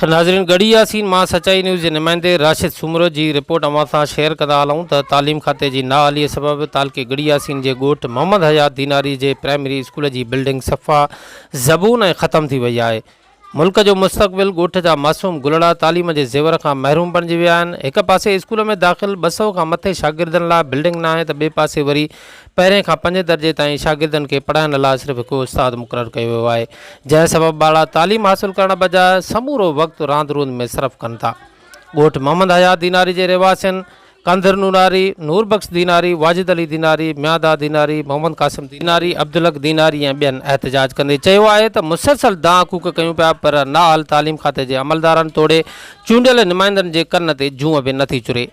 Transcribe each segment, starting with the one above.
ناظرين ڳڙهي ياسين مان سچائي نيوز جي نمائندي راشد سومرو جي رپورٽ اوهان سان شيئر ڪندا هلون ته تعليم کاتي جي نااهلي سبب تعلقي ڳڙهي ياسين جي ڳوٺ محمد حيات ديناري جي پرائمري اسڪول جي بلڊنگ صفا زبون ۽ ختم ٿي وئي آهي ملڪ جو مستقبل ڳوٺ جا معصوم گلڙا تعليم جي زيور کان محروم بڻجي ويا آهن. هڪ پاسي اسڪول ۾ داخل 200 کان مٿي شاگردن لاء بلڊنگ ناهي ته ٻئي پاسي وري پهرين کان پنجين درجي تائين شاگردن کي پڙهائڻ لاء صرف هڪ استاد مقرر ڪيو ويو آهي جنهن سبب ٻارڙا تعليم حاصل ڪرڻ بجاء سمورو وقت راند روند ۾ صرف ڪن ٿا. ڳوٺ محمد حيات ديناري جي رهواسين ڪنڌر نوناري، نور بخش ديناري، واجد علي ديناري، ميان داد ديناري، محمد قاسم ديناري، عبدالحق ديناري ۽ ٻين احتجاج ڪندي چيو آهي ته مسلسل دانهن ڪوڪ ڪيون پيا پر نااهل تعليم کاتي جي عملدارن توڙي چونڊيل نمائندن جي ڪن تي جونء به نٿي چري.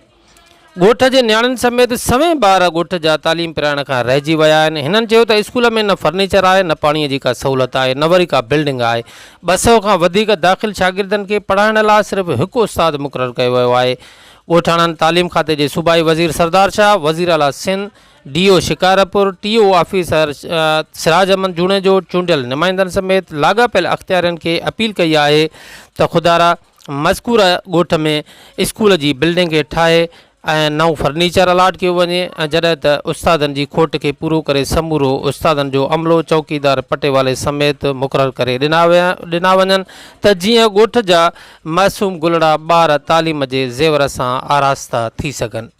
ڳوٺ جي نياڻين سميت سوين ٻار ڳوٺ جا تعليم پرائڻ کان رهجي ويا آهن. هنن چيو ته اسڪول ۾ نه فرنيچر آهي نه پاڻي جي ڪا سهولت آهي نه وري ڪا بلڊنگ آهي. 200 کان وڌيڪ داخل شاگردن کي پڙهائڻ لاء صرف هڪ استاد مقرر ڪيو ويو آهي. ڳوٺاڻن تعليم کاتي جي صوبائي وزير سردار شاهه، وزيراعليٰ Sindh, D O Shikarpur, T O officer Siraj Ahmed Junejo, چونڊيل نمائندن سميت لاڳاپيل اختيارين کي اپيل ڪئي آهي ته خدارا مذڪوره ڳوٺ ۾ اسڪول جي بلڊنگ کي ٺاهي ۽ نئون فرنيچر الاٽ ڪيو وڃي ۽ جڏهن ته استادن جي کوٽ کي پورو ڪري سمورو استادن جو عملو چوڪيدار پٽيوالي سميت مقرر ڪري ڏنا وڃن ته جيئن ڳوٺ جا معصوم گلڙا ٻار تعليم جي زيور سان آراسته ٿي سگهن.